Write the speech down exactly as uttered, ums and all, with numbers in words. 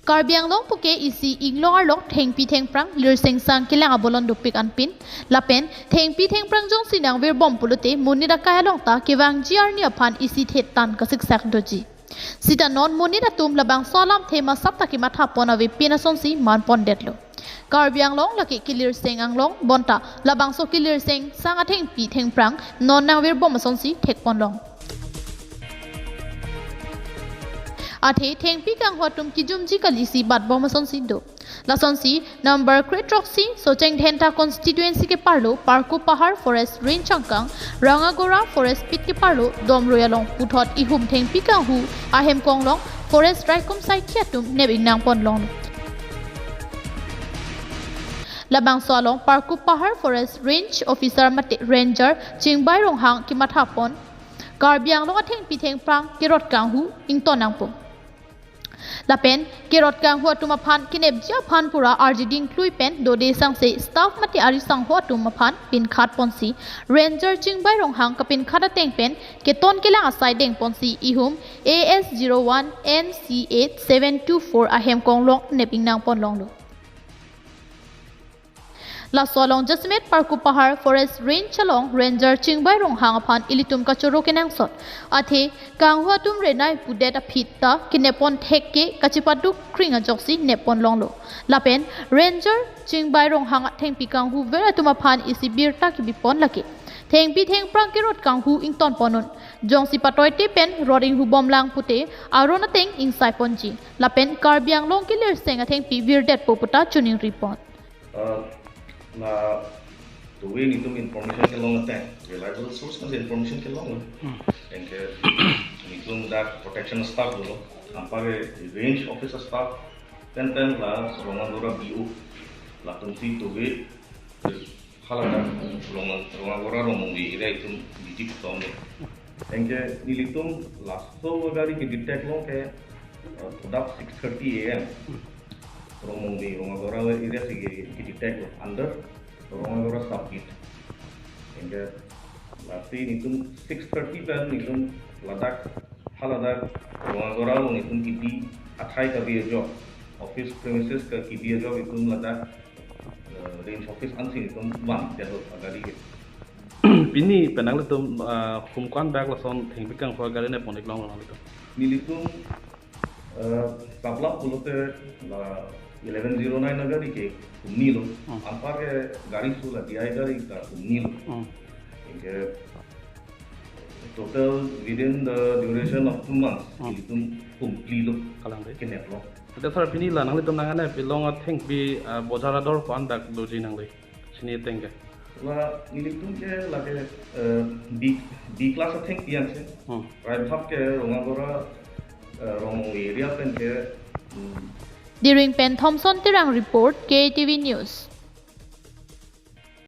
Karbi Anglong puke isi inglong arlo thengpi thengphrang lirseng sang kelang abolon dopik anpin, lapen thengpi thengphrang jongsi nangvirbom pulote monit akai along ta kevangji arni aphan isi thethan kasiksak doji. Sita non monit atum labangso alamthe masap ta kematha pon avepin asonsi man pondetlo. Karbi Anglong lake kelirseng anglong bonta labangso kelirseng sang athengpi thengphrang non nangvirbom asonsi thek ponlong. Athe thengpi kanghu atum kijumji kalisi batbom asonsi do. Lasonsi number kre-throksi Socheng Dhenta constituency keparlo Parkup Pahar Forest Range angkang Rangagora Forest Pit keparlo Domrui along puthot ihum thengpi kanghu ahem konglong Forest raikom saikhi atum nep ingnang ponlong. Labangso along Parkup Pahar Forest Range Officer mate Ranger Chingbai Ronghang kematha pon Karbi Anglong athengpi thengphrang kerot kanghu ington nangpo. Lapen kerot kanghu atum aphan kenepji aphan pura arjiding klui pen dode sangse staff mate ari sangho atum aphan pinkhat ponsi Ranger Chingbai Ronghang kapinkhat ateng pen keton kelang asai deng ponsi ihum A S zero one N C eight seven two four ahem konglong nep ingnang ponlonglo. Laso along jasemet Parkup Pahar Forest Range along Ranger Chingbai Ronghang aphan ilitum kachoro kenangsot. Athe kanghu atum renai pudet aphi ta kenep pon thek ke kachepaduk kring ajoksi nep ponlonglo. Lapen Ranger Chingbai Ronghang athengpi kanghuver atum aphan isi birta kebi pon lake thengpi thengphrang kerot kanghu ington pon un. Jongsi patoite pen rot inghubom lang pute aron ateng ingsai ponji. Lapen Karbi Anglong kelirseng athengpi virdetpo puta choningri pon. Uh, la tuwi nitum information kelong ateng, reliable source mas information kelong. Hmm. Anke nitum dak protection staff dolo, anparke range officer staff, pen pen la Rongagora B O, latumsi tuwi haladak Ronga-, Rongagora Rongmongve area itum duty ketom lo. Anke nelitum laso gari kedetect long ke, uh, todap six thirty A M. Rongmongve, Rongagora area si ke, kedetect lo under Rongagora sub beat. Anke lasi nitum six thirty pen nitum ladak, haladak Rongagora along nitum kidi athai kabi ajok, office premises ke kidi ajok itum ladak, eh, range office ansi nitum van jalo agari ke. Pini pen nanglitum, eh, hum ko-an bak lason thengpi kanghu agari nep pon-ik longlo nanglitum? Nelitum, eh, saplap pulote la eleven zero nine agari ke humni lo. Hmm. Anparke gari su la D I gari ta humni lo. Hmm. Anke total within the duration of two months, Hmm. ilitum hum phli lo. Kalang dei. Kenep lo. Ante sir, pini la nanglitum nangne pilong athengpi, eh, bojar ador ko-an bak doji nangli? Chini ateng ke. La nelitum ke lake, eh, B, B class athengpi ansi. Hmm. Raibhap ke Rongagora, eh, Rongmongve area pen ke, hmm. Diring pen Thomson Terang report, K T V News.